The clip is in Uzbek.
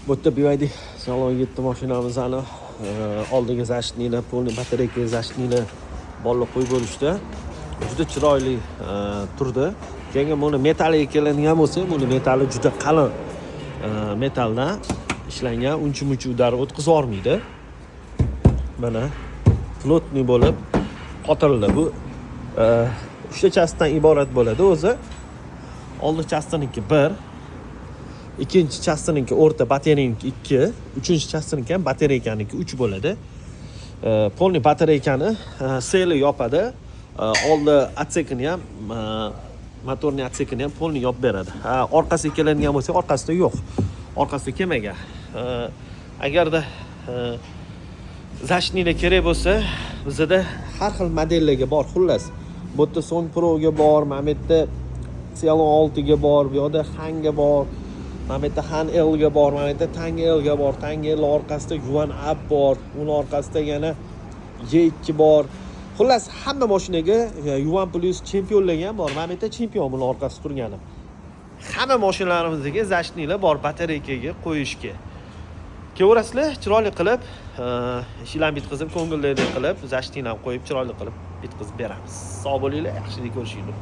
Bu yerda BYD Xiaolong 7 mashinamizni oldiga защитник lar, полный батарейка защитник lar bolalar qo'yib bo'lishdi. Juda chiroyli turdi. Keyin buni metalliga keladigan bo'lsak, buni metalli juda qalin metalldan ishlangan, uncha muncha удар o'tkazib yubormaydi. Mana, плотный bo'lib qotirildi. Bu uchta часть dan iborat bo'ladi o'zi. Oldi часть iniki bir, ikkinchi часть iniki o'rta batareyaniki ikki, uchinchi часть iniki ham batareykani uch bo'ladi. Полный batareykani seli yopadi. Oldi отсек ini ham, motorniy отсек ini ham полный yopib beradi. Ha, orqasiga keladigan bo'lsak, orqasida yo'q, orqasida kelmagan. Agarda защитник lar kerak bo'lsa, bizada har xil modellarga bor. Xullas, bu yerda Song Proga bor, mana bu yerda Xiaolong 6 ga bor, bu yoqda Hanga bor, mana bu yerda Han Lga bor, mana bu yerda Tang Lga bor. Tang L orqasida Yuan Up bor, uni orqasida yana Y2 bor. Xullas, hamma mashinaga Yuan Plus chempionlarga ham bor. Mana bu yerda chempion, buni orqasida turgani. Hamma mashinalarimizga защитник lar bor batareykaga qo'yishga. Kelaverasizlar, chiroyli qilib ishlarni bitkazib, ko'ngillilik qilib, защитник larni qo'yib, chiroyli qilib bitkazib beramiz. Sog' bo'linglar, yaxshilik ko'rishinglar.